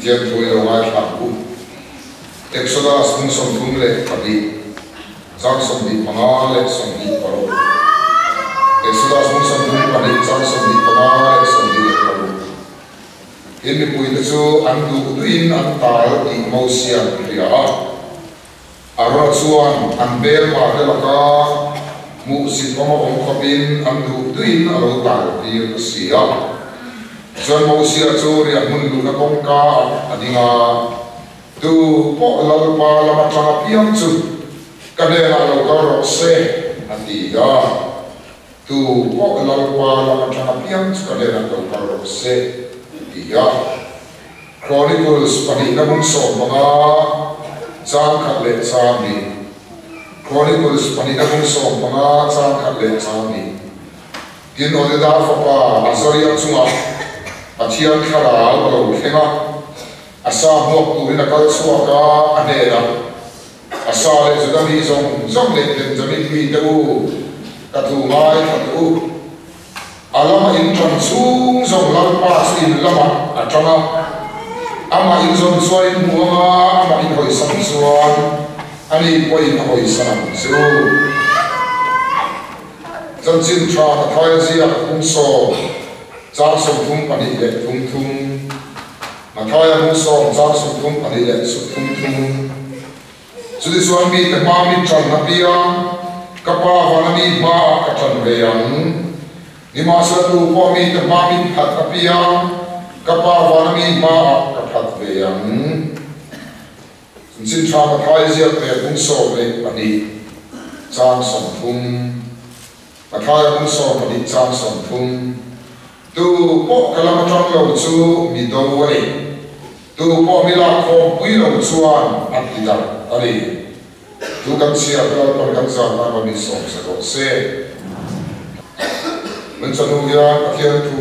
Pathian thu i lo ngaithla ang u. Exodus hmung 32, chang 25 leh 26. Exodus hmung 32, chang 25 leh 26. Tin, mipuite chu an duh duhin an tal tih Mosia'n a hria a. Arona chuan an hmelmate laka hmuhsit awm a awm khawpin an duh duhin a lo tal tir ta si a. Tichuan Mosia chu riahhmun luhna kawngka ah a ding a, Tu pawh Lalpa lam atang apiang chu ka hnenah lo kal rawh se, a ti a. Tu pawh Lalpa lam atang apiang chu ka hnenah lo kal rawh se, a ti a. Chronicles pahnihna bung 15 chang khat leh chang hnih Chronicles pahnihna bung 15 chang khat leh chang hnih Tin, Odeda fapa Azaria chungah Pathian thlarau a lo thleng a, Asa hmuak turin a kal chhuak a, a hnenah, Asa leh Juda mi zawng zawng leh Benjamin mite u, ka thu ngaithla teh u. A lama in ṭan chhung zawng Lalpa chu in lamah a ṭang a, amah in zawn chuan in hmu ang a, amah in hawisan chuan ani pawhin a hawisan ang chu. Chanchin ṭha Mathaia ziak hmung sawm chang 32 leh thum thum Mathaia hmung sawm chang 32 leh thum thum Chutichuan mite hma mi ṭan apiang ka Pa vana mi hmaah ka ṭan ve ang. Nimahsela tu pawh mite hma min phat apiang ka Pa vana mi hmaah ka phat ve ang. Chanchin ṭha Mathaia ziak leh hmung 12 chang 30 Mathaia hmung 12 chang 30 Tu pawh ka lam aṭang lo chu mi do a ni. Tu pawh mi lakkhawmpui lo chuan a ti darh a ni. Tu kan chhiar te Lalpan kan zan nan rawn insawm se rawh se. Min chawhnu hian Pathian thu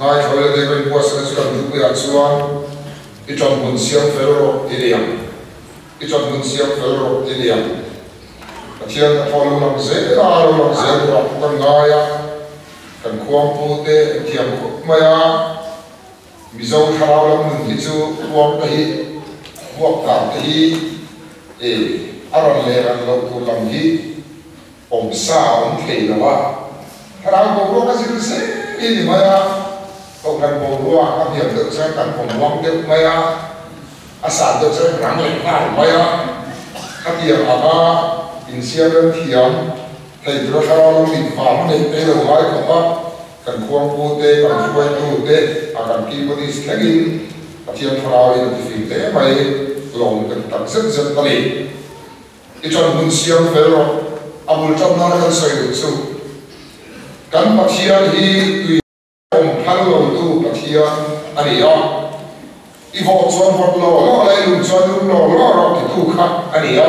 ngaithla leh leh ka inbuatsaihna chu kan thupuiah chuan i ṭan hmun siam fel rawh ti ni ang. I ṭan hmun siam fel rawh ti ni ang. Pathian hnathawh lo lang zel a, lo lang zel turah pawh kan ngai a. Kan khuangpu te an thiam khawp mai a, Mizo thlarau lam nun hi chu khuang te hi, vuak dan te hi e a rawn leh ran loh tur lam hi awm sa a awm thei lo a, thlarau boruak a zir zel hi ni mai a, kohhran boruak a hniam deuh chuan kan awm uang deuh mai a, a san deuh chuan rang leh nghal mai a, khatiang anga insiam rem thiam. Hei tura thlarau lam mit vang a neih te lo ngai khawp a, kan khuangpu te, kan hruaitu te, a kan keyboardist thlengin Pathian thlarau in a ti fing hle mai, lawm ka ti tak zet zet a ni. I ṭan hmun siam fel rawh, a bul ṭan nana kan sawi duh chu kan Pathian hi tui awm phal lo tu Pathian a ni a, i vawh chuan vawt law law la, i lum chuan lum law law rawh titu kha a ni a.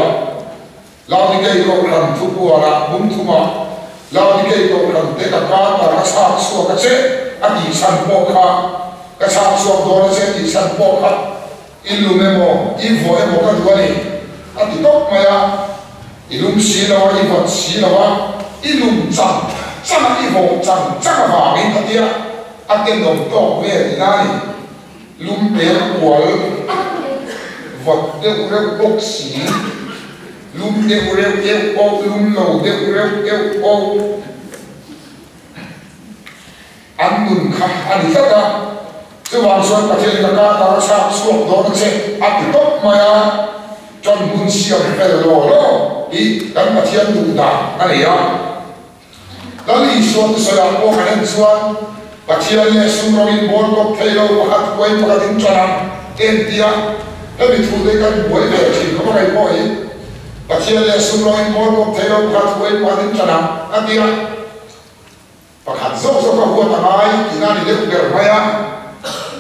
Laodikei Kohhran thupuanah hmun thumah Laodikei Kohhran te ka kâta ka chhâk chhuak a che a tih chhan pawh kha, ka chhâk chhuak dawn a che tih chhan pawh kha i lum emaw, i vawh emaw ka duh a ni a ti tawp mai a. I lum si lo a, i vawt si lo a, i lum chang chang a, i vawh chang chang avangin a tia a tenawm tawk vel tihna a ni. Lum peng kual vawt deuh reuh bawk si, lum deuh reuh euh awh, lum lo deuh reuh euh awh an nun kha a ni tlat a. Chuvang chuan Pathian ka kar tar a chhak chhuak dawn a che a ti tawp mai a, ṭan hun siam fel law law hi kan Pathian duh dan a ni a. Lal Isua thusawiah pawh kan en chuan Pathian leh sum rawngin bawl kawp thei lo pakhat huai pakhat in ṭan ang en tia hemi thu te kan buai ve ṭhin khawp a ngaih pawh hi Pathian leh sum rawngin bawl kawp thei lo pakhat huai pakhat in ṭan ang a tia. Pakhat zawk zawk a huat a ngai tihna a ni deuh ber mai a,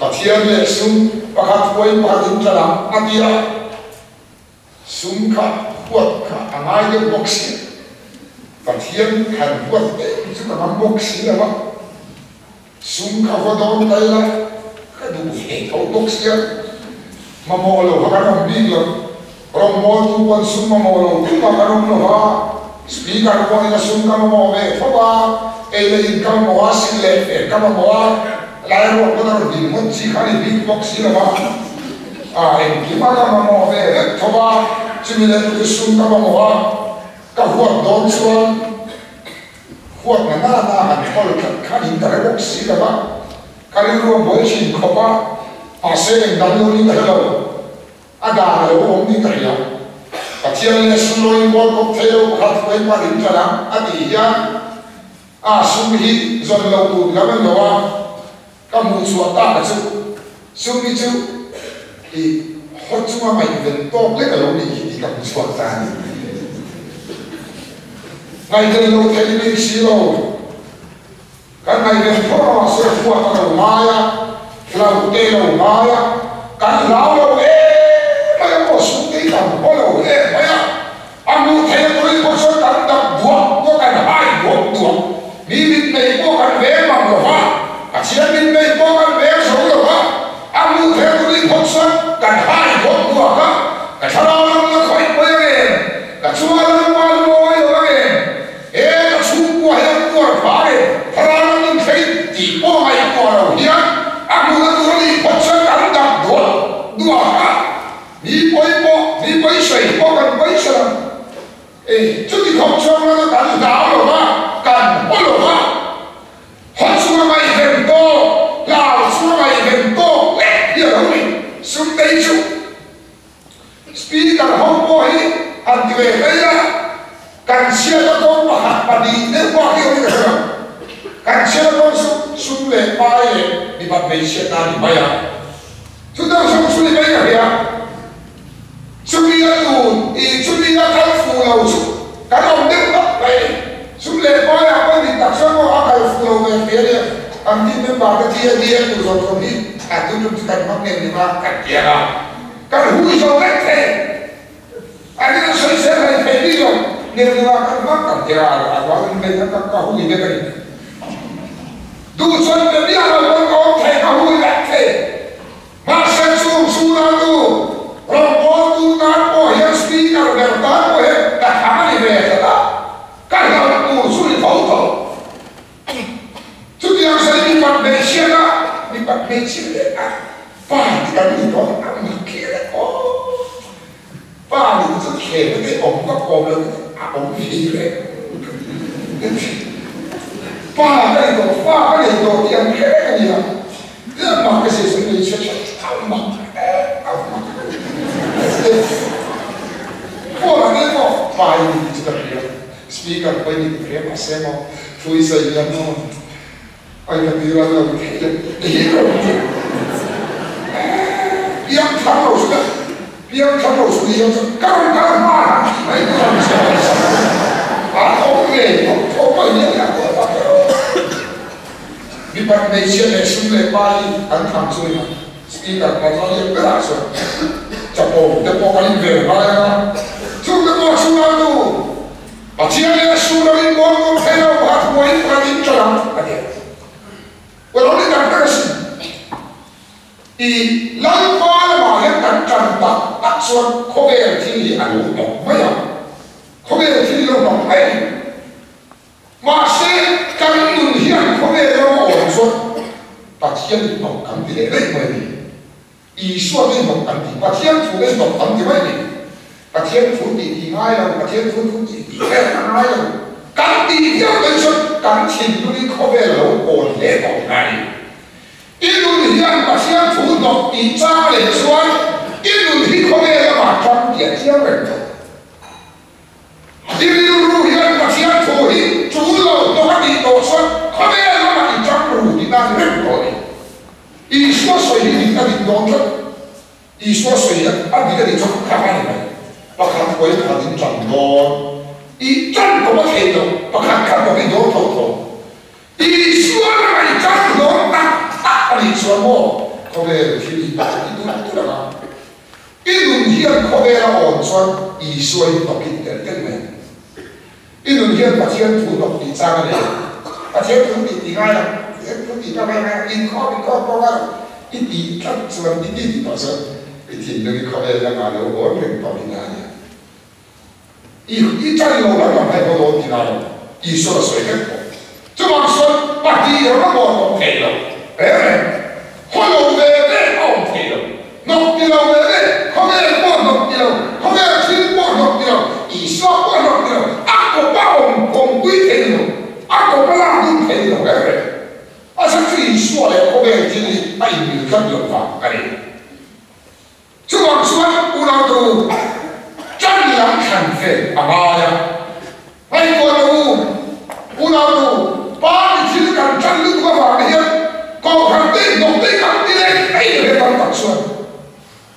Pathian leh sum pakhat huai pakhat in tlan ang a ti a, sum kha huat kha a ngai deuh bawk si, Pathian han huat em chu ka ngam bawk si lo a, sum kha vaw dawn ta ila ka duh ve tho bawk si a, mamawh lo kha kan awm bik lo. Rawngbawltu pawn sum mamawh lo tumah kan awm lo va, Speaker pawhin a sum ka mamawh ve tho a, ei leh in ka mamawh a, sin leh fen ka mamawh a. Lai ruak pawn a rawn din ngawt chi kha a ni bik bawk si lo va. A engkim a ka mamawh ve vek tho va, chumi leh chu sum ka mamawh a, ka huat dawn chuan huat na na na han thawl tlat kha niin ka hre bawk si lo va, ka rilru a buai thin khawp a, mahse engdang lo niin ka hre lo. A dan a lo awm niin ka hria. Pathian leh sum lo inbual kawp thei lo pakhat huai pa ding tlan ang a tih hian a sum hi zawn lo tur lam an lo a, ka hmuh chhuah tak a chu sum hi chu i haw chunga ngaihven tawk lek a lo nih hi tih ka hmu chhuak ta a ni. Ngaihven lo theih bik si lo. Kan ngaihven phawt a, mahse huat a lo ngai a, hlau te lo ngai a, kan hlau lo em mai a maw, sum te hi kan haw lo em mai a, a hmuh theih a tawih pawh chuan kan dap duak duak, kan hai duak duak, mi mitmei pawh kan veng mang lo va, Pathian mitmei pawh kan veng zo lo va, a hmuh theih a tawih phawt chuan kan hai duak duak a, ka thlarau lam la khawih pawi ang em, ka chunga Lalpa lungawi lo ang em? He ka chhungkua hi an tuar phah e, thlarau an inthei tih pawh ngaihtuah lo hian a hmuhna tur a nih phawt chuan kan dap duah duah a, mi pawi pawh mi pawi sawi pawh kan pawi sawi ang. E, chuti khawp chuan rana kan hlau lo va, kan haw lo va, haw chunga ngaihven tawk, hlau chunga ngaihven tawk lek hi a lo ni, sum tei chu. Speaker ho pawh hi han ti ve mai a, kan chhiatna kawng pakhat pahnih deuh bak hi awm in ka hre lo. Kan chhiatna kawng chu sum leh pai leh mipat hmeichhiatna a ni mai a, chu deuh sum chu ni mai ka hria. Chumi a tun i chumi a kal fuh lo chu kan awm deuh tak mai a ni. Sum leh pai ah pawh dik tak chuan maw a kal fuh lo ve hria nia, kan team member te thi a ni a tur zawng zawng hi a tun tum chu kan hmang em ni ma kan ti ang a. Kan hui zo vek thei. A rilru sawisel hlei thei bik lo. Nirnunga kan hmang kan ti a, a rual in vei kha ka hui vek a ni. Duh chuan be miah lo pawn ka awm thei, ka hui vek thei. Mahse chung chhunah tu rawngbawltu tan pawh hian speaker ber tan pawh hian ka thang a ni ve tlat a, ka hlauh tur chu ni tho tho. Chutiang sawi mipat hmeichhia kha mipat hmeichhia leh a pa ti kan ni dawn a mak khi le aw. Pa nih chu thlem te awm vak awm lo te a awm ve reng. Pa ka ni tawh, fa ka nei tawh tih ang kher ka ni a. Tia mak ka sia chuan hmeichhia tha a mak em a mak. Phone ah te pawh pa i ni tih chu ka hria. Speaker pawh i ni tih hria mahse maw thu i sawi hian maw ai ka tir a lo theih le ti hi ka rawn ti piang thar lo chu ka piang thar lo chu ni hian chuan ka rawn kal hma han tih mai tur a ni an awm ngei phawt tho mai hian a kuah tak kher mipat hmeichhia leh sum leh pa hi an tham chu ni speaker pa chuan lian berah chuan chapo te pawh kan inven ngai ang a, chung te pawh chu a nu Pathian leh a sur angin bawl kawp thei lo pakhat huaiin pakhat in ṭan ang a ti a. Well, awm ni tak tak asin. I Lalpa lamah hian kan ṭan tak tak chuan khawvel thil hi a lo hnawk mai ang. Khawvel thil hi lo hnawk mai a ni. Mahse, kan nun hian khawvel ram a awm chuan Pathian i hnawk kan ti leh daih mai a ni. Isua te hnawk kan ti, Pathian thu te hnawk kan ti mai a ni. Pathian thu tih tih ngai lo, Pathian thu thu tih tih vel a ngai lo. Kan tih viau mai chuan kan thinlungin khawvel a lo kawl hle tawh thin a ni. I nun hian Pathian thu hnawk tih chang leh chuan i nun hi khawvel lamah ṭang tih a chiang reng tawh. I rilru hian Pathian thu hi ṭul lo tawh a tih tawh chuan khawvel lamah i ṭang ru tih nan reng tawh a ni. Isua sawi hi dik a dik dawn tlat. Isua sawi hi a dik a nih chuan kha a ni mai. Pakhat hawi pakhat in ṭan dawn. I ṭan tawh a thei lo, pakhat khat bawk i dawn tho tho. Isua lamah i ṭan dawn tak tak a nih chuan maw khawvel thil i tawh i duh tur ang a. I nun hian khawvel a awn chuan Isua hi hnawk in tel tel mai ang. I nun hian Pathian thu hnawk tih chang a nei a, Pathian thu tih tih ngai lo, Pathian thu tih ka ngai ngai a, inkhawm inkhawm pawh ngai lo, i tih tlat chuan, i ti tih tawh chuan i thinlung i khawvel lama lo awn reng tawh hi na a nia. I i chan lo lam ang hei haw dawn ti ngai lo, Isua la sawi vek tawh. Chuvang chuan pahnih ram a awn tawh thei lo. Reng reng. Haw lo ve ve a awm thei lo. Hnawk ti lo ve ve, khawvel pawh hnawk ti lo, khawvel thil pawh hnawk ti lo, Isua pawh hnawk ti lo, a kawp a awm awmpui thei lo, a kawp a lak dun thei lo reng reng. A chhan chu Isua leh khawvel thil hi a inmil tlat loh vang a ni. Chuvang chuan unautu tan lam thlan fel a ngai a. Ngaihtuah teh u, unautu, party thil kan tan lutuk avang hian kohhran te hnawk te kan ti leh thei lo he tam tak chuan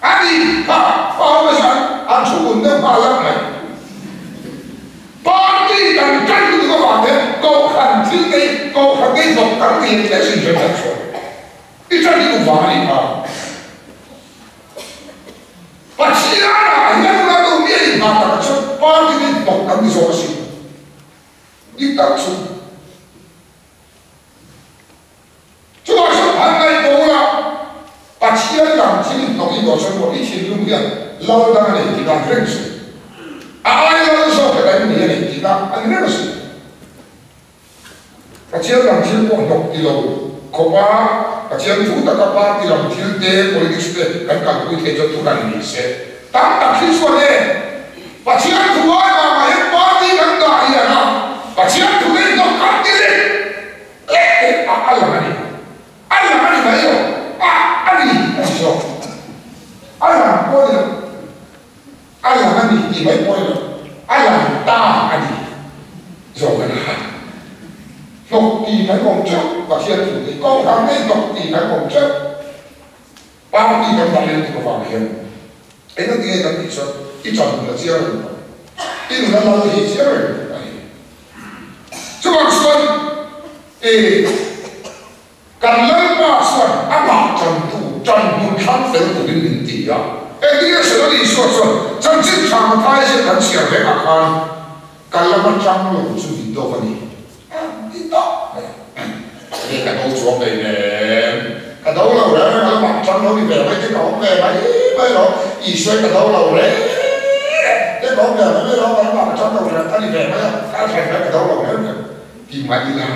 a ni kha pa ho hian an thu bun deuh nghal lak mai. Party kan tan lutuk avang hian kohhran thil te hi kohhran te hnawk kan ti leh thei sin hre tak chuan i tan lutuk vang a ni kha. Pathianah hian ula lo mi a inhmah takah chuan party nen hnawk kan ni zawk asin. Dik tak chu. Chuvang chuan han ngaihtuah ula, Pathian lam thil hnawk i tawh chuan maw i thinlung hian lal dang a nei tih dan reng chu a ai lal zawk hlek an ni a nei tih dan a ni reng asin. Pathian lam thil pawh hnawk ti lo khawpa Pathian thu taka party lam thil te, politics te kan kalpui thei chuan thu ran ni se. Tam tak hi chuan e, Pathian thu ai vangah hian party kan dah hian a, Pathian thu nei hnawk kan ti lek lek te a a lang a ni. A lang a ni mai lo, a a ni a ni zawk. A lang pawh a ni lo. A lang a ni tih mai pawh a ni lo, a lang ta a ni zawk a ni. Hnawk ti kan awm teuh, Pathian thu te, Kohhran te hnawk ti kan awm teuh. Party kan dah leng tuk avang hian eng a ti nge kan tih chuan i ṭan hun a chiang reng tawh, i nun a lal hi chiang reng tawh a ni. Chuvang chuan i Kan Lalpa chuan amah ṭantu ṭan hmun thlang fel turin min ti a. Engtin nge Satan Isua chuan chanchin ṭha Mathai ziak kan chhiar vekah khan ka lama ṭang lo chu min dawk a ni a ti tawp mai a. Enge ka do chuang nei nem? Ka do lo reng reng a, lamah ṭang lo ni ve mai te ka awm ve mai mai lo. Isua hi ka do lo reng reng te ka awm ve mai mai lo, ka lamah ka ṭang lo reng a ni ve mai a, ka ṭhen mai ka do lo reng reng ti mai ila.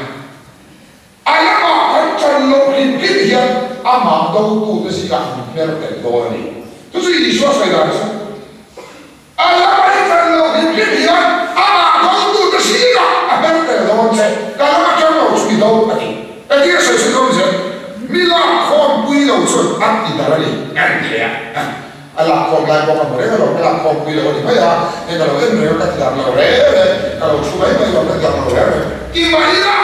A lamah kan ṭan loh hlim hlim hian amah dotute zingah min hmer tel dawn a ni. Chu chu Isua sawi dan chu. A lama i ṭan loh hlim hlim hian amah dotute zingah a hmer tel dawn che. Ka lama ṭan lo chu i do a ti. Engtin a sawi chhun dawn zel? Mi lakkhawmpui lo chuan an ti dar a ni. An ti leh a. A lakkhawm lai pawh ka hmu reng alawm, ka lakkhawmpui lo a ni mai a, hei ka lo en reng a, ka ti dar lo reng reng, ka lo thu mai mai lo, ka ti dar lo reng reng. Ti mah ila,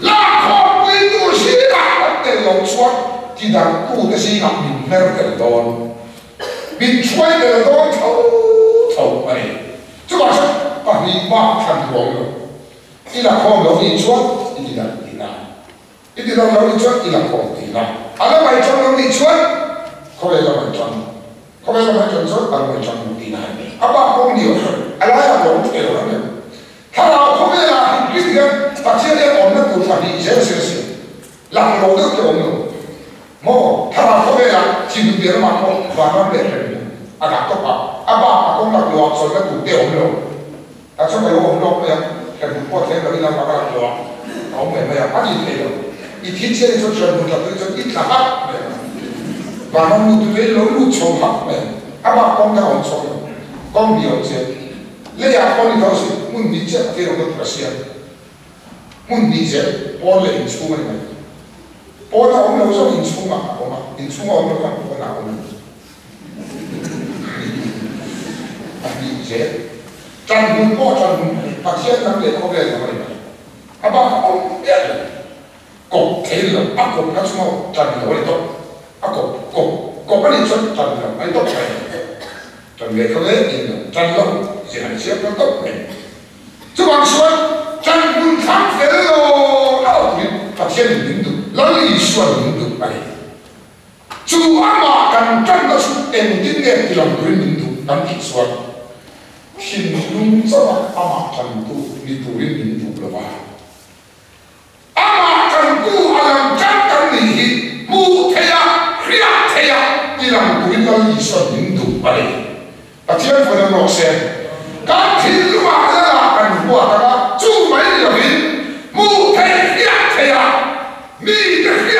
lakkhawmpui tur zingah kan tel loh chuan ti dartute zingah min hmer tel dawn, min hruai tel dawn tho tho a ni. Chuvang chuan pahnih bak thlan ruang lo, i lakkhawm lo nih chuan i ti dar tihna. I ti dam lo nih chuan i la khawm tihna. A la mai ṭang lo nih chuan khawvel la mai ṭang. Khawvel la mai ṭang chuan a la mai ṭang lo tihna a ni. A pa kawng ni awm lo, a laiah lo awm thei lo ang em? Thlarau khawvelah hrim hrim hian Pathian hian awmna tur thla hnih zel zel si. Lang lo deuh te awm lo. Maw? Thlarau khawvelah thim piah lamah pawh vanram leh hrem hmun a dah tawp a, a bak a kawng lak loah chawlhna tur te awm lo. Tah chuan ka lo awm lawk mai a, hremhmun pawh thleng lo ila ka lak lo a, ka awm mai mai a, a ni thei lo. I thi chhiat hi chuan hremhmun tla tui chuan i tla hak mai ang a, vanram lut tu chu i lo lut chho hak mai ang, a bak kawng dang a awm chho lo, kawng hnih a awm chiang. Leiah pawh ni tho si, hmun hnih chiah Pathian awmna tur a siam, hmun hnih zel, pawn leh inchhung a ni mai. Pawn a awm lo zawk inchhungah a awm a, inchhung a awm lo khan pawnah a awm a ni. A hnih zel. Ṭan hmun pawh ṭan hmun a ni. Pathian lam leh khawvel lam a ni mai. A bak a awm miah lo. Kawp thei lo. A kawpna chu maw ṭan lo a ni tawp. A kawp, kawp, kawp a nih chuan ṭan lo a ni tawp mai. Ṭan ve khawvel in lo, ṭan lo zir an siam lo tawp mai. Chuvang chuan ṭan hmun thlang fel lo lo turin Pathianin min duh, Lal Isua'n min duh a ni. Chu amah kan ṭanna chu engtin nge ti lang turin min duh kan tih chuan thinlung chauha amah ṭantu ni turin min duh lo va. Amah ṭantu a lang ṭan kan nih hi hmuh theiha, hriat theiha ti lang turin Lal Isua'n min duh a ni. Pathian vawn rawh se. Kan thinlungah Lala kan huat anga chu mai ni lovin hmuh theih hriat theiha mite hriat.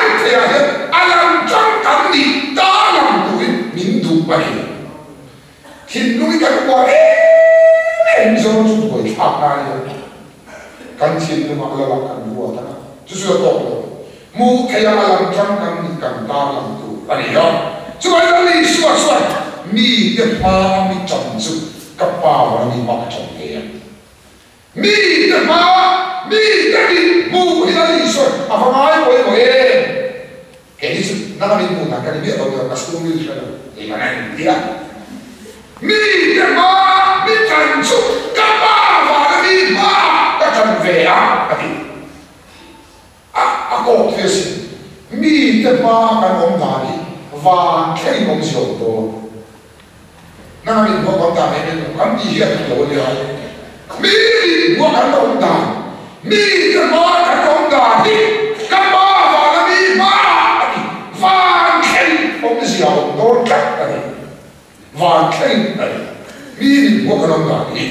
Thinlung hi kan uar em em Mizoram chu buaithlak na a nia. Kan thinlungah lala kan ruat ang a, chu chu a tawk lo. Hmuh theih anga lam tang kan nih kan tarlang tur a ni a. Chuvangin Lal Isua chuan mite hmaa mi tan chu ka Pa vana mi hma ka tan ve ang. Mite hmaa mite mit hmuh hi Lal Isua'n a va ngai pawimawh em? Kei hi chu nanga min hmuh dan ka ni miah lo nia, ka chhungril hre lo tih kan en tia. Mite hmaa mi tan chu ka Pa vana mi hmaah ka tan ve a, a ti. A a kawk thei asin. Mite hmaa kan awm dan hi van thleng awm zia awm dawn. Nanga mit hmuh kan dan em em kan tih hian a lo nia. Mi mit hmuh kan awm dan, mite hmaa kan awm dan hi ka pa vana mi hmaah a ti. Van thleng awm zia awm dawn tlat a ni. Van thleng a ni. Mi mit hmuh kan awm dan hi.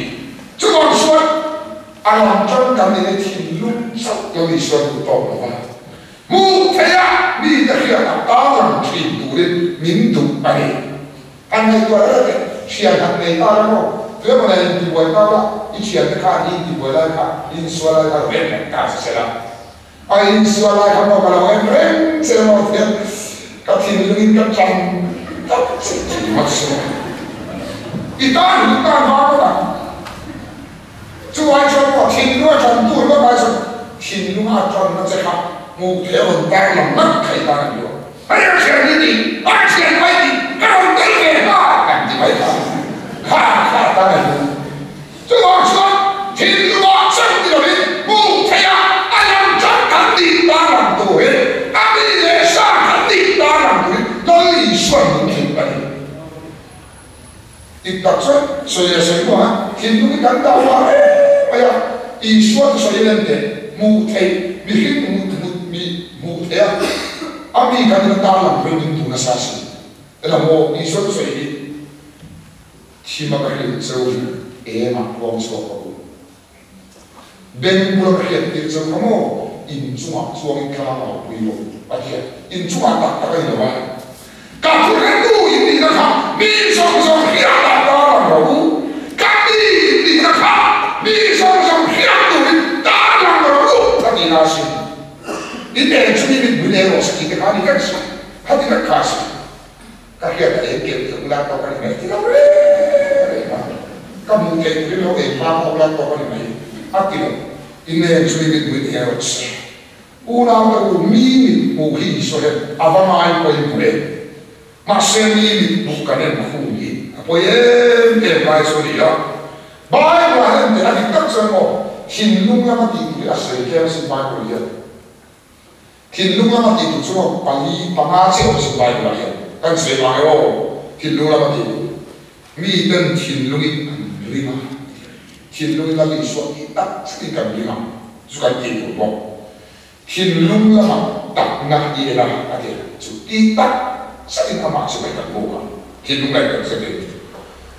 Chuvang chuan a lam tang kan nene thinlung chauh lo Isua duh tawk lo va. Hmuh theih a, mite hriatah tarlang thin turin min duh a ni. An ngaihtuah reng reng, thian han nei ta la maw? Tui emaw nei intibuai ta la, i thiante kha an intibuai lai kha, i insual lai kha lo en reng ta che sela. A insual lai kha maw ka lo en reng che maw tiang ka thinlungin ka tan tak che tih ringawt chu a ni. I tan hi tan vang ngawt ang. Chu ai chuan maw thinlung a tan tur ngawt ai chuan thinlunga a tanna che kha hmuh theih a rawn tar lang ngat thei tan a ni lo. Hei a thian hi ti, a thian mai ti, ka rawn tel ve nghal kan ti mai kha, kha kha a tan a hlu. Chuvang chuan thinlunga chauh ni lovin hmuh theih a a lang tan kan nih tar lang turin, a mi leh sa kan nih tar lang turin Lal Isuan min thilh a ni. Dik tak chuan sawi leh sawi hnuah thinlung hi kan dah vang em mai a, Isua chu sawi lem teh, hmuh theih, mihring hmuh hmuh mi hmuh theih a, a mi kan ina tar lang ring in duh nasa si. Ela maw Isua chu sawi hi thim a ka hrilh cheu hi engah puang chhuak rawh u. Beng bula ka hriat tir cheu kha maw in chungah chuangin tlang a lo pui lo a ti a, in chungah tak tak a ni lo a. Ka thuhretu in nihna kha mi zawng zawng hriat ah tar lang rawh u, ka mi in nihna kha mi zawng zawng hriat turin tar lang rawh u ka ti na asin. In eng chu mi mithmui nei rawh se tih te kha a ni vek si, khati vek kha a si. Ka hriat a eng keuh keuh lai pawh ka ni mai ti lo reng reng a, ka hmuh theih turin lo eng hma pawh lai pawh ka ni mai a ti lo. In eng chu mi mithmui nei rawh se. Unau te u, mi mit hmuh hi Isua hian a va ngai pawimawh em? Mahse mi mit hmuh kan en khum hi a pawi em em lai chu a ni a. Bible ah hian teh a dik tak chuan maw thinlung lama tih tur hi a sawi tlem asin Bible hian. Thinlung lama tih tur chu maw pali panga chiah awm asin Bible ah hian kan sawi vang e aw thinlung lama tih tur. Mi ten thinlungin an ring a, thinlungin Lal Isua tih tak zetin kan ring ang chu kan tih tur bawk. Thinlung lamah takna i en a, a ti a, chu tih tak zetin amah chu mai kan buk ang, thinlung laih tak zetin.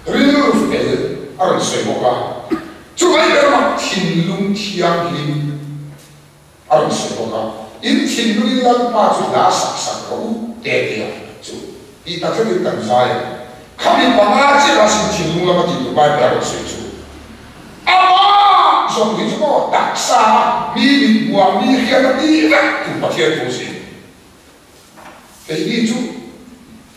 Rilru fel a rawn sawi bawk a, chu mai ber lamah thinlung thianghlim a rawn sawi bawk a, in thinlungin Lalpa chu hla sak sak rawh u te ti a, chu tih tak zetin kan zai a, khami panga chiah a sin thinlung lama tih tur Bible a rawn sawi chu. Amah zawng hi chu maw taksa a mi mithmuah mi hriat a tih vek tur Pathian thu si. Keini chu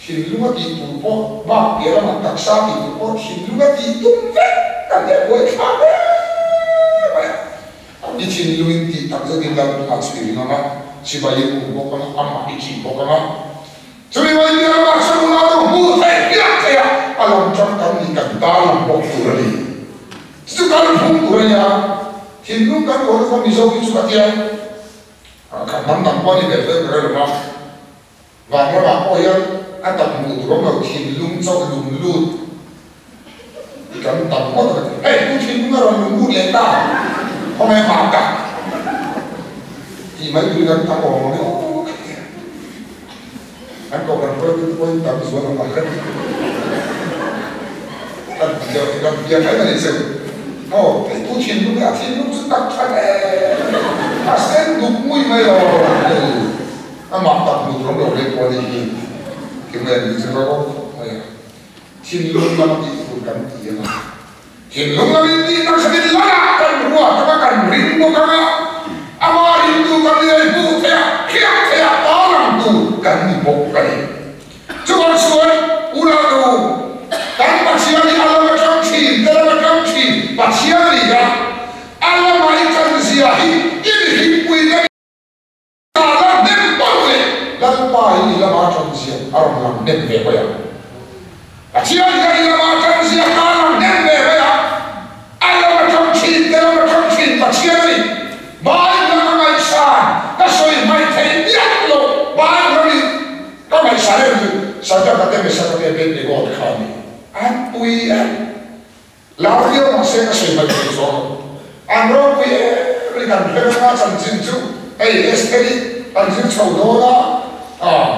thinlung a tih tur pawh bak piah lamah taksa tih tur pawh thinlung a tih tum vek kan leh buai thlak em mai a. I thinlungin tih tak zetin Lalpa chu i ring ang a, chibai i hmuh bawk ang a, amah i ṭih bawk ang a. Chumi mai piah lamah chuan unau deuh hmuh theih hmiah theih a, a lam ṭang kan nih kan tarlang bawk tur a ni. Chu chu kal phung tur a ni a, thinlung kan uar kha Mizo hi chu ka tia. Kha hnam dang pawh a ni ve fel ka rilru a, vang ramah pawh hian a tam hmuh tur awm lo thinlung chauh lum lut i kan tam ngawt a ka ti. Hei tu thinlung a rawn lum lut leh ta, khawnge mah tak tih mai turin kan tam awm ang e aw ka ti a. An kohhran hruaitu te pawhin tam zual ang a ka ti. Kan ti deuh kan ti biak mai mai cheu. Aw, hei tu thinlung hi a thinlung chu tak tha em a sen duk ngui mai lo hei amah tak hmuh tur awm lo reng pawh a nih hi ti mai a ni chu ka kawng khawp mai a. Thinlung lama tih tur kan ti ang a, thinlung lamin tih taksakin lala kan ruat ang a, kan ring bawk ang a, ama ringtu kan ni a, hmuh theih a, hriat theih a, tarlang tur kan ni bawk a ni. Chuvang chuan Unau, kan Pathian hi a lam atang thin, ka lam atang thin Pathian a ni a, a lama i tan zia hi i mihringpui ka ni. A la hnem palh leh Lalpa hi i lama tan zia a rawn lang hnem ve mai ang. Pathian hian i lama tan zia kha a lang hnem ve mai ang. A lam atang thin, ka lam atang thin Pathian a ni. Bible a ka ngaihsan, ka sawi hmaih thei miah lo. Bible a ni ka ngaihsan em chu Sadraka te Mesaka te Abednego te kha a ni. An pui em? Lar viau mahse ka sawi hmaih thei chuang lo. An ropui em em kan hre vek a chanchin chu hei Estheri kan zir chho dawn a, ah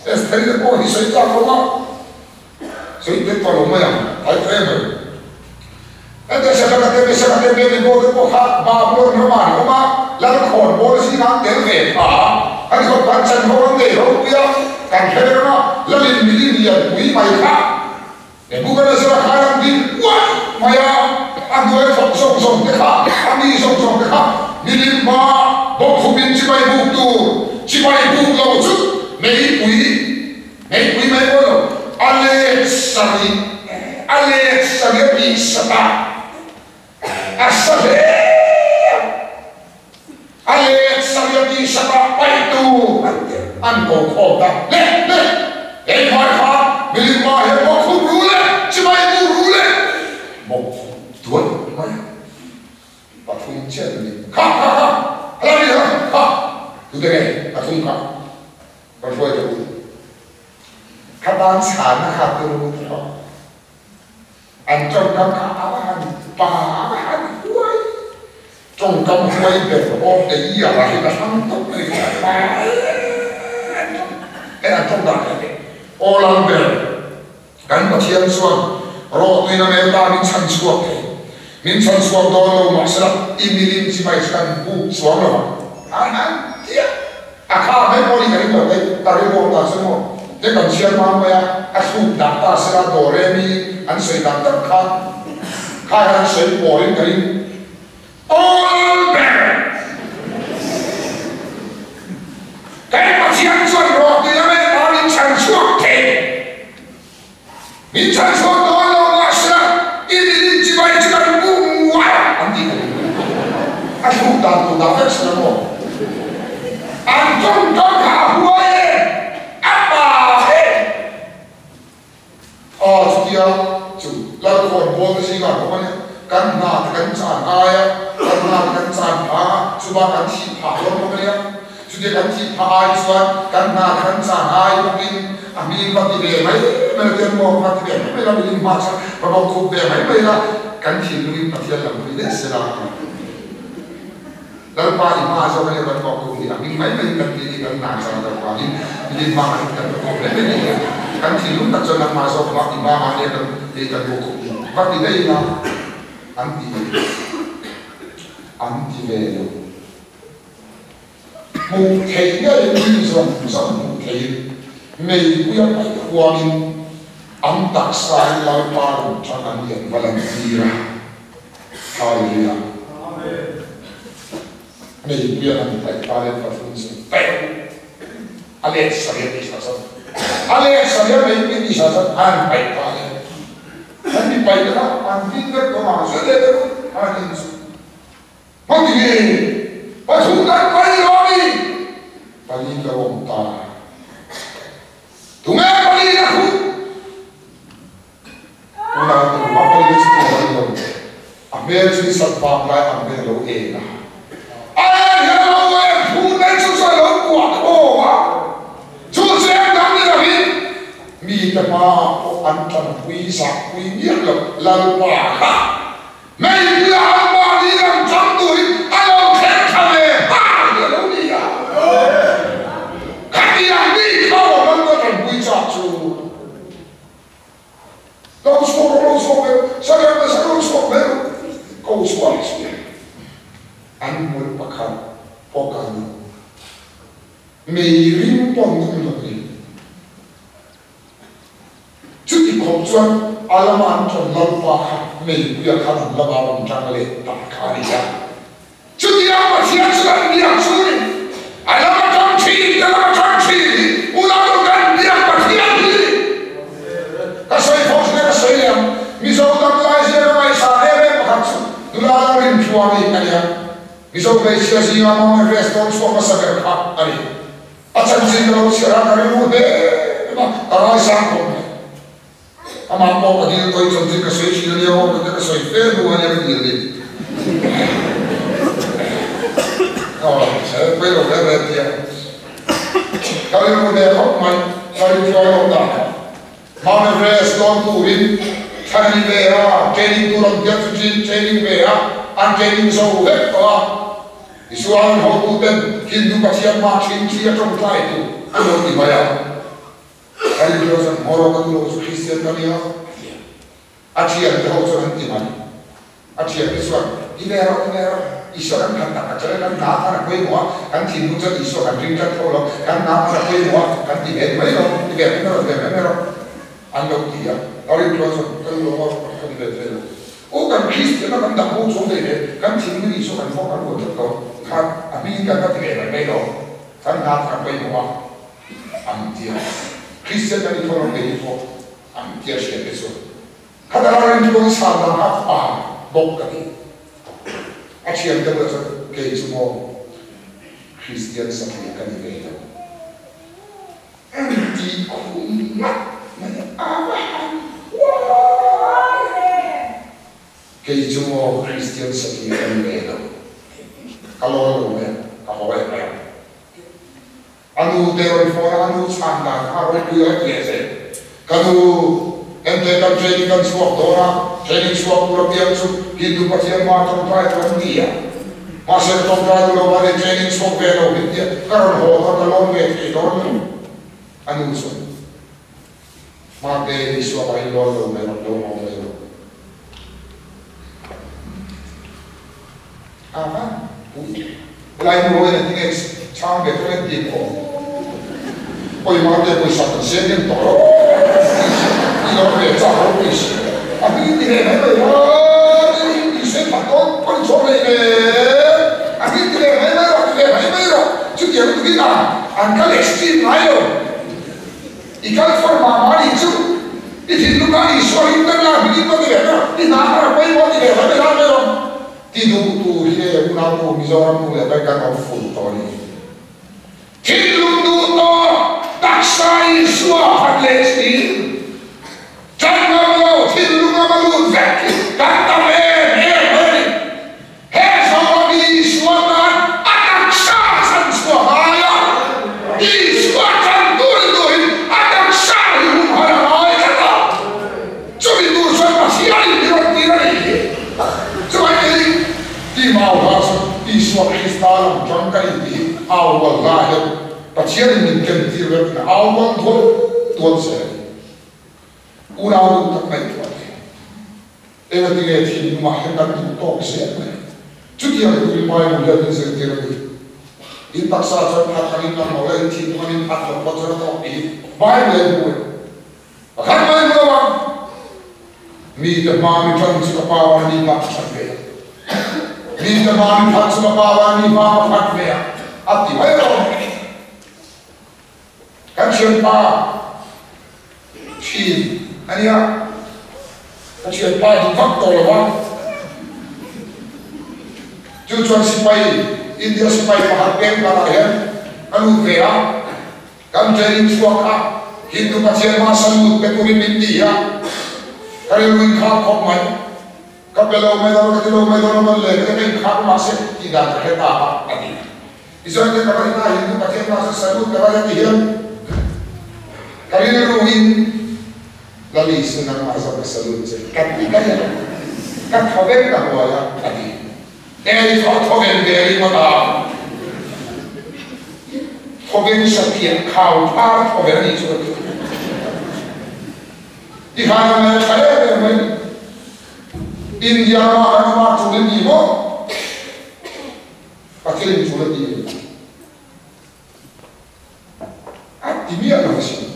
Estheri te pawh hi sawi tlak lo a. Sawi tel tawh lo mai ang, ai tawh em mai. Heta Shadraka te, Meshaka te, Abednego te pawh kha Babulon ramah an awm a, lalkhawn pawl zingah an tel ve kha a. An khawp kan chanvo an nei ropui a, kan hre reng a, lalin milim lian pui mai kha Nebuchadnezzar khan an din uaih mai a, a hnuai thawk zawng zawng te kha, a mi zawng zawng te kha milim hma bawkkhupin chibai buk tur, chibai buk lo chu meipui Meipui mai pawh lo, a let sarih, a let sarih a tih sat a, a sa hle a, a let sarih a tih sat a, paihtu an ko khawm ta, le, le, keimah kha milim mah hian bawkhup ru le, chimai bu ru le, bawkhup duai mai a. Pathum chiah an ni, kha, kha, kha, hala ni kha, kha, tute nge pathum kha? Ka hruai ta u. Ka tan chhanna kha tur u ti rawh. An tawngkam kha a va han pa a va han huai. Tawngkam huai ber of the year ah hi ka hrang tawp mai kha a pa em em an tawng dan kha aw lal ber kan Pathian chuan rawhtuina mel ta min chhan chhuak thei. Min chhan chhuak dawn lo mahsela i milim chi mai chu kan buk chuang lo ang. An han tia. A kha mai pawh ni ka ring lo hei, ka ring awm ta chu maw? Te kan chhiar hma mai a, a thluk dah ta sela do re mi an sawi tak tak kha, kha hian an sawi pawrin ka ring awl ber. Kei Pathian chuan rawh tih lam e pa min chhan chhuak thei. Min chhan chhuak dawn lo mahsela i milim chibai chu kan bum uar an tih ka ring. A thluk dan tur dah vek sela maw? An tawngkam kha a huai e, a pa e. Aw chutia chu Lalkhawn pawl te zingah pawh ania kan hna te kan chan ai a, kan hna te kan chan phah a, chuba kan thih phah dawn bawk ania. Chutia kan thih phah ai chuan kan hna te kan chan ai bawkin a hming va ti ve mai mai la tiang maw va ti ve mai mai la milim hma chuan va bawk khup ve mai mai la kan thinlungin Pathian lam pui leh se la a ti. Lalpa i hma zawk ania kan bawk khup hi a hming mai mai kan ti hi kan hna chan lo vangin milim hma kan kan va kawp mai mai ni a kan thinlung tak chuan nangmah zawk hma i hma ania kan hei kan bawk khup hi va ti daih ila an ti an ti ve lo. Hmuh theih ngei mi zawng zawng hmuh theihin meipuia paih huamin an taksa hi Lalpa rawn tang an lian va lan tir a. Hallelujah. Meipuia an paih ta leh pathum chu paih a let saria tih sa chuan a let saria meipui tih sa chuan an paih ta leh an mi paih te kha an vin vek tawh ang zet leh deuh an in chu. Hmangin pathum kan pai lo a mi? Pali lo awm ta. Tunge pali na khuh? Tunah tumah pali na chu tur a ni lo. A hmel chu ni sat vang lai ang vel a lo en a. A en hian a lo en phut mai chu chu a lo kuah khawm a. Chu chu eng dang ni lovin mite hmaah pawh an tanpui zahpui miah lo Lalpa kha. Hmeichhia an mahni lam chang turin a lo thleng thla ve nghal hi a lo ni a. Khatiang mi kha awm an va tanpui chak chu. Lo chhuak rawh, lo chhuak ve rawh, Saria hmasa lo chhuak ve rawh, ko chhuak chu an hmul pakhat pawh ka ni. Mei ring pawn an lo ni. Chuti. Chuti khawp chuan a lama an ṭan Lalpa kha meipuia khan an lama rawn ṭang leh ta kha a ni a. Chutiang Pathian chu kan biak chu ni. A lama ṭang ṭhin, ka lama ṭang ṭhin hi unau kan biak Pathian hi ni. Ka sawi fo thin a, ka sawi leh ang. Mizo dam lai zia ka ngaihsan em em pakhat chu nula la rinthluang hi a nia. Mizo hmeichhia zinga Mount Everest dawn chhuak hmasa ber kha a ni. A chanchin ka lo chhiar a, ka rilru hle em a, ka ngaisang khawp mai. Amah pawh ka dil tawi chanchin ka sawi thin a nia aw, ka sawi fe hnu a nia ka dil ni. Aw, pawi lo hle hle tia. Ka rilru hle khawp mai, ka rinhruai lo dan kha. Mount Everest dawn turin thlan a ni ve a, training tur an biak chu training ve a, an training zo vek tawh a. Tichuan hotuten Hindu Pathian mah thin thi a tawngtai tur an lo ti mai a. Ka rinhruai chuan Hmawraw ka duh lo chu Kristian ka nia a ti a. A thiante ho chuan an ti mai. A thiante chuan, I ve rawh, i ve rawh, Isua kan khat tak tak chuan kan hna khan a pawimawh a, kan thinlung chuan Isua kan ring tlat tho lo, kan hna khan a pawimawh a, kan ti ve mai lo, i ve mai rawh, i ve mai mai rawh, an lo ti a. Ka rinhruai chuan, Ka duh lo maw, ka ti ve thei lo. Aw, kan Kristianna kan dah bo chuang thei ve, kan thinlung Isua kan vawk kan vuan tlat lo, khan a hmingin kan va ti ve mai mai lo, kan hna khan a pawimawh a, an ti a. Kristian kan ni tho lo, kei ni pawh an ti a thiante chuan. Kha dang a rintu in san dan kha pa bawk ka ti. A thian te bulah chuan kei chu maw Kristian satliah ka ni ve lo. Em ti khum ngat mai a va han huai. Kei chu maw Kristian satliah ka ni ve lo. Ka lawn lo mai a, ka haw em mai ang. A nu te rawn phone a, a nu chhan dan kha ropui a ti leh zel. Ka nu, ente kan training kan chhuak dawn a, training chhuak tur apiang chu Hindu Pathian hma tawngtai tur an ti a. Mahse ka tawngtai duh lo va ni, training chhuak ve lo min ti a, ka rawn haw dawn, ka lawn ve thei dawn lo. A nu chuan, Hmate, Isua pahin lawn lo mai rawh, lo haw mai rawh. Aha, pui. Helai nu hoin a tinge chhang ve thung en ti maw? Pawimah te pawisa kan siam em tawh lo. I lo ve chak lo pui si. A hming ti ve mai mai la, i sawi phat dawn pawn i chhawm leh ve. A hming ti ve mai mai rawh, ti ve mai mai rawh. Chutiang lutuk in an kal extreme ngai lo. I kal fawr mah mah anih chu. I thinlung ah Isua ring tak la, hming in va ti ve mai rawh. I hna kha ra pawimawh ti ve mai mai la mai rawh. Ti duh tur hi e unau nu Mizoram nu leh pai kan awm fur tawh a ni. Thinlung duh tawh taksa Isua phat leh si tan ngam lo thinlung a va lut vek hi kan tam em em mai a ni. He Zoram hi Isua tan a taksa chan chhuah ngai a, Isua chan tur ni turin a taksa hi humhalh a ngai tlat a. Chumi tur chuan Pathianin hi rawn tir a nih hi. Chuvai kei ti mau hla chu Isua Krista lam tang ka in ti hi au rual hla hian Pathianin min ken tir vek in au rual dual dual che a ni. Unau duh tak ngaihtuah te. Engatinge thinlungah hian kan duh tawk zel mai. Chutiang turin Bible hian min zirtir a ni. In taksa chuan phat angin lang lo la, in thinlung angin phat lo pawh chuan a tawk tih hi Bible hian hmu e. Pakhat mai hmu lo ang. Mite hma mi ṭan chu ka pa a ni hma ka ṭhat ve a. Mite hma mi phat chu ka pa a ni hma ka phat ve a, a ti mai lo. Kan thianpa ṭhin a nia. Ka thianpa duh vak tawh lo a. Chu chuan sipai, India sipai pakhat peng banah hian a lut ve a. Kan training chhuak a, Hindu Pathian hma salute pe turin min ti a, ka rilru in khak khawp mai. Ka pe lo mai dawn, ka ti lo mai dawn a man le, ka ti ka inkhak mahse tih dan ka hre ta a, a ti. Tichuan ka va ina Hindu Pathian hma chu salute ka va la ti hian ka rilru in Lal Isu nangmah zawk ka salute che ka ti daih a, ka thaw vek ta huai a, a ti. Ei thaw thawven ve ringawt a, thawven satliah khau phar thawven a nih chu ka ti. Tikhan a ngaih tha em em mai. India rama kan awm a tul a ni maw? Pathian in tul a ti em? A ti miah lo a sin.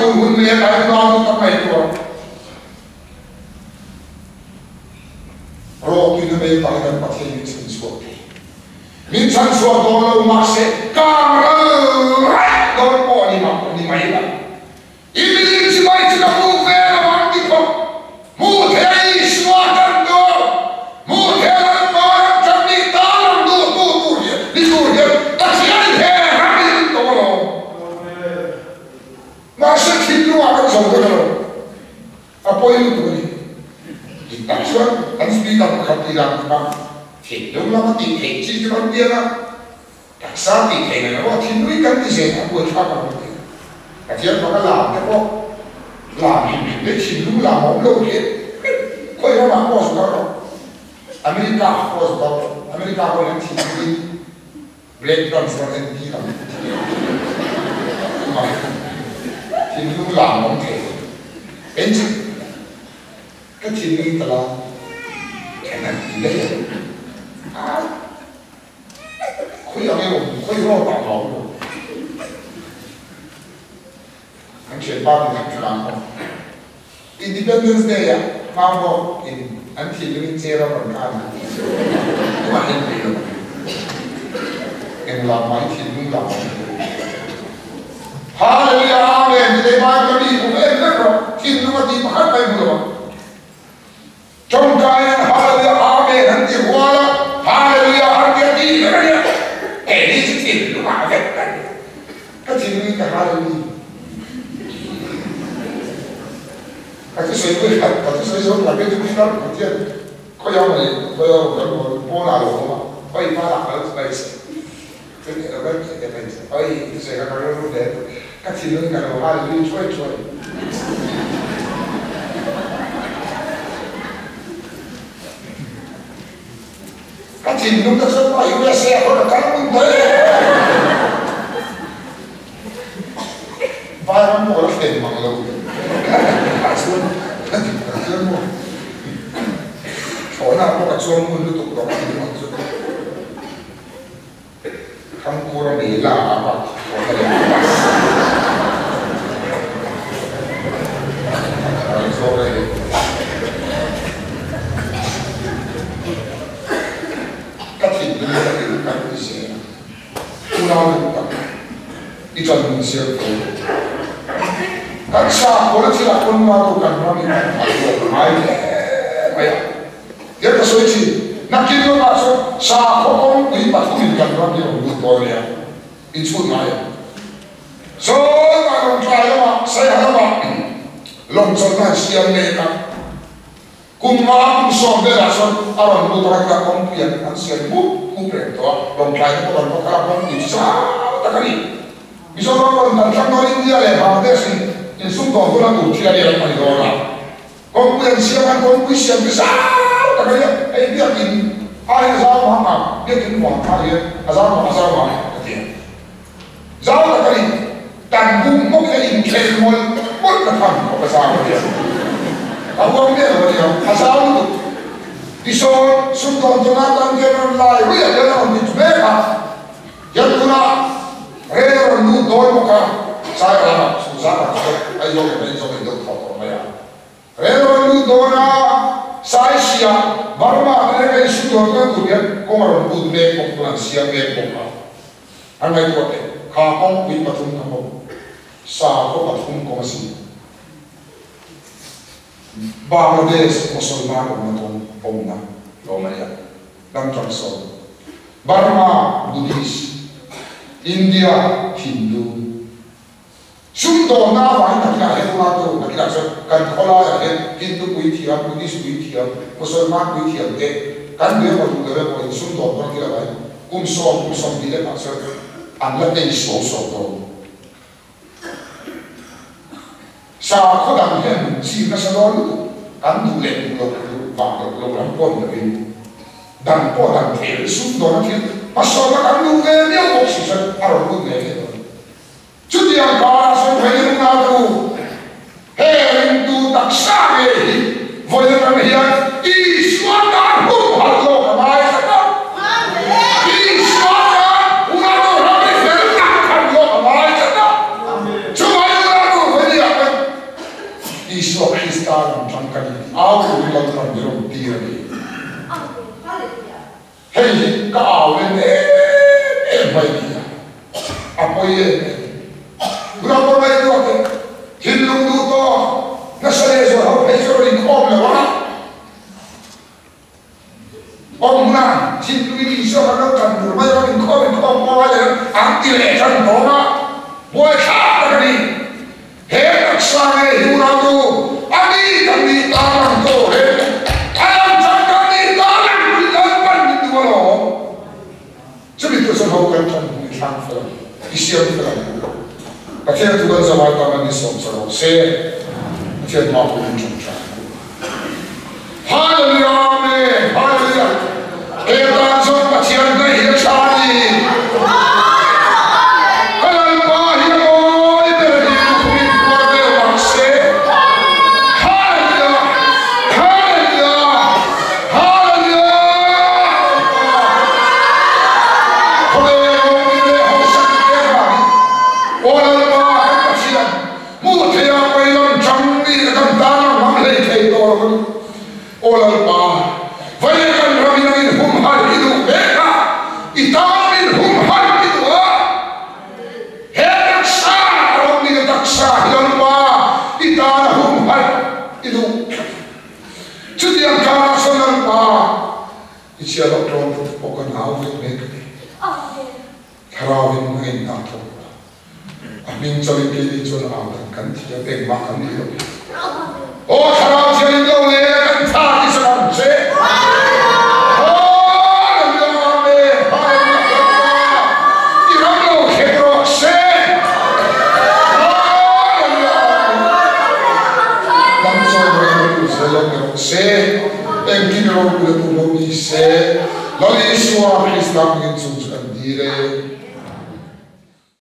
Tun hun mek ah hian unau tak ngaihtuah rawh tuina mei pah hi kan Pathian min chhan chhuak thei. Min chhan chhuak dawn lo mahse kang ral raih dawn pawh a ni mah ni mai lo. I milim chibai chu ka hmuh ve lo ang ti khawp. Hmuh thei a Isua tan dawn, hmuh thei a Lalpa ram tan ni tan ang duh tu tur hian ni tur hian Pathian in he ram in min tawng alawm. Mahse thinlungah kan zo vek alawm. A pawi lutuk a ni. Dik tak chuan kan speaker pakhat tih dan kha thinlung lama tih theih chi chu kan piang a, taksa tih theih ngaih loh a thinlung hi kan ti zel a buaithlak ang lo tih. Pathian faka lam te pawh lam hrim hrim te thinlung lam a awm lo tih khawi ramah pawh zu kal rawh. America ah pawh zu kal rawh. America pawhin an thinlungin Break dance rawn en tir ang tumah thinlung lam awm thei lo. En chu ka thinlung ta la then an ti daih a, ai khawi ang emaw khawi rawt ah mah awm lo. An thianpa min han thla ang aw. Independence Day ah Hmangmawk in an thinlung in chair a rawn khan a tih chu tumah en thei lo. Englam mah i thinlung lam awm thei lo. Hallelujah Amen ti leh Bible a mi hmu em vek rawh thinlung a tih pakhat mai hmu lo ang. Tawngtai an Hallelujah Amen an ti rual a, Hallelujah an ti a tih vek a nia. Keini chu thinlung ah vek kan ni. Ka thinlung in ka Hallelujah. Ka thusawi pawh hi ka thusawi zo tak e chu Krista Pathian khawi ang leh khawi ang kan rawn pawn ah lo awm a, khawi hma lah ka lo thuai che. Chu nih lo kan tih te mai chu khawi thusawi kha ka rilru hle ka thinlung in ka lo Hallelujah thuai thuai. Ka thinlung te chuan pa USA ah pawh ka kal ngun ta e. Vairam pawh ka la thlen mang lo. Ah chuan ka dik tak chuan maw thlawhna ah pawh ka chuang ngun lutuk tawh ka thinlung ang chu. Thangkura mela ah bak thlawhna leh bus a rawn zawk a ni. Ka thinlung takin kan ti zel a, unau duh tak i ṭan hun siam tho. Kan sakhaw na thilah pawn nua tu kan ram in kan hmai zawk a ngai hle mai a. Tiang ka sawi thin, nakin lawkah chuan sakhaw kawngpui pathumin kan ram hi a rawn lut dawn nia, in chhut ngai ang. Zawlnah Lawngtlai lamah Saiha lamah lawngchawlhna an siam mek a, kum nga kum sawm velah chuan a rawn lut a, khatah kawngpui an an siam mup mup reng tawh a, Lawngtlai te pawh kan va kal a, kawngpui chu zau tak a ni. Mizoram rawn kan thlang dawn India leh Bangladesh in insumdawn tuna tur thil a ni an hmang dawn a. Kawngpui an siam a, kawngpui siam chu zau tak a nia, hei biakin aiin a zau mah mah, biakin vang kha hian a zau mah a zau mah ka ti a, zau tak a ni, tan bum hmawkin a inkhel mawlh mawlh na tham khawp a zau a nia, a huang miah lo a nia, a zau lutuk. Tisawn sumdawn tuna tan hian rawn lai ruih a hian a rawn ti mek a, hian tunah rel a rawn lut dawn bawk a, Sairana Suzana chu Aizawl leh Aizawl in deuh thaw tawh mai a. Rel rawn lut dawn a, Saisia, Burma te leh ka insu dawn dawn tur hian kawng a rawn lut mek bawk tuna an siam mek bawk a. An ngaihtuah teh, kha kawngpui pathum kha maw, sakhaw pathum kawng a si. Bangladesh Mosolman awmna kawng awmna hlawm a nia, lam tang sawn. Burma Buddhist, India Hindu. Sumdawnna avangin nakinah hian unau nakinah chuan kan khawlaiah hian Hindu puithiam, Buddhist puithiam, Musalman puithiam te kan duh emaw duh lo emaw in sumdawn dawn thil avangin kum sawm, kum 20 leh pah chuan an la tei suau suau dawn. Sakhaw dang hian min chim nasa dawn lutuk, kan duh leh duh loh duh vang loh lo lam pawh ni lovin dan pawh dan thei sumdawnna thil hmasawnna kan duh ve miau bawk si chuan a rawn lut ngei ngei dawn. Chutiang karah sawn vawiin unautu he ringtu taksa ngei hi vawiin atang hian Isua tan humhalh lawk a ngai tlat a. Isua tan unautu ram hi fel tak khan lawk a ngai tlat a. Chuvangin unautu vawiin ah. Hei hi ka au len em em mai ni a, a pawi em em. Tunah pawh ngaihtuah teh, thinlung duh tawk nasa leh zual ho phei chu a rawn inkhawm lo a. Awmna thinlungin Isua kan lo tan tur mai rawn inkhawm inkhawm pawh a leh an ti leh tan dawn a, buaithlak tak a ni. He taksa nge hi unau nu a ni kan nih tan ang tawh he a lang chan kan nih tan ang tih Lalpan min duh alawm. Chumi tur chuan ho kan tan hmui thlang fel ang, i siam fel ang u. Pathian thu kan zawai tam a ni sawm sa rawh se, Pathian hma pawhin ṭawngṭai ang u. Hallelujah Amen Hallelujah He tan chuan Pathian hnaih hi a tha a ni. Ka Lalpa hi a mawi ber a ni lukhum in phuar vel vang se. Hallelujah Hallelujah Hallelujah Lalpa khawvel rawng in leh hausak i pek vangin Aw Lalpa kan Pathian Hmuh theih a pawi lam chang ni ka kan tan ang hmang hlei thei tawh lo a ni. Aw Lalpa, vaia kan ram in angin humhalh i duh mek a, i tan in humhalh i duh a. He taksa a ram ni ka taksa hi Lalpa, i tan a humhalh i duh tlat. Chutiang karah chuan Lalpa, i chhiar loh tlawm te pawh kan au vek mek a ni. Thlarau in a inhna thawk a. A hming chauhin keini chuan au dan kan thiam engmah kan nih loh hi. Aw Thlarau thian in lo le kan tha ti sak ang che. Hallelujah Amen Hallelujah Lalpa i ram lo thleng rawh se. Hallelujah Amen Lam chawi rawh emaw lut zel lo ni rawh se. Engkim i ropui a tu lo ni se. Lal Isua Krista hmingin chung chu kan dil e.